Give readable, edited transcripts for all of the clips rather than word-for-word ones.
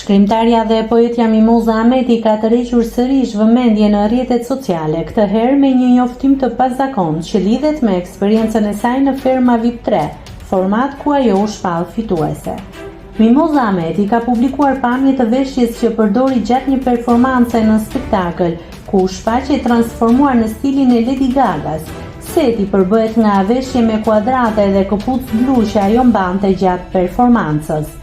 Shkrimtarja dhe poetja Mimoza Ahmeti ka tërhequr sërish vëmendje në rrjetet sociale, këtë herë me një njoftim të pazakontë që lidhet me eksperiencën e saj në Ferma VIP 3, format ku ajo u shpall fituese. Mimoza Ahmeti ka publikuar pamje të veshjes që përdori gjatë një performance në spektakël, ku u shfaq e transformuar në stilin e Lady Gagas. Seti përbëhet nga veshje me kuadrate dhe këpucë blu që ajo mbante gjatë performancës.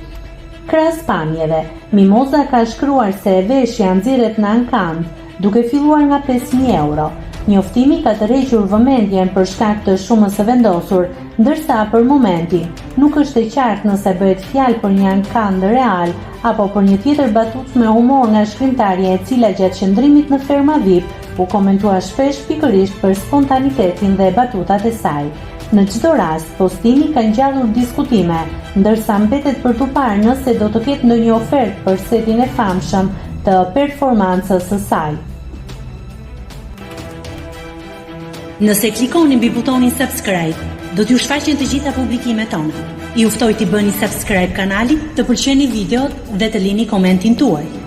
Krahas pamjeve, Mimoza ka shkruar se veshja nxirret në ankand, duke filluar nga 5000 euro. Njoftimi ka tërhequr vëmendjen për shkak të shumës së vendosur, ndërsa për momentin nuk është e qartë nëse bëhet fjalë për një ankand real apo për një tjetër batutë me humor nga shkrimtarja e cila gjatë qëndrimit në Ferma VIP u komentua shpesh pikërisht për spontanitetin dhe batutat e saj. Në çdo rast, postimi ka ngjallur diskutime, ndërsa mbetet për t'u parë nëse do të ketë ndonjë ofertë për setin e famshëm të performancës së saj. Nëse klikoni mbi butonin subscribe, do t'ju shfaqen të gjitha publikimet tona. Ju ftoj t'i bëni subscribe kanalit, të pëlqeni videot dhe të lini komentin tuaj.